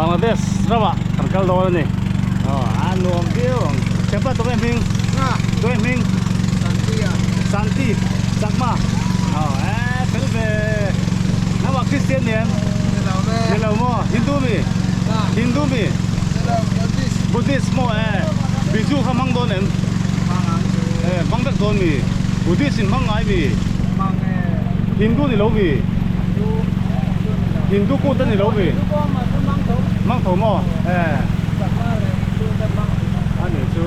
Bangladesh ramah kan kal dawn a ni. Aw a nuam viau ang. Thianpa tunge hming? Tunge hming? Santi Chakma. Aw e fel ve. Nangmah Christian ni em? Ni lo maw? Hindu mi? Hindu mi? Buddhist maw e? Biju kha hmang dawn em? E hmang vek dawn mi? Buddhist in hmang ngai mi? Hindu ni lo mi? Hindu kut a ni lo mi? Hmang tho maw? E. A nih chu.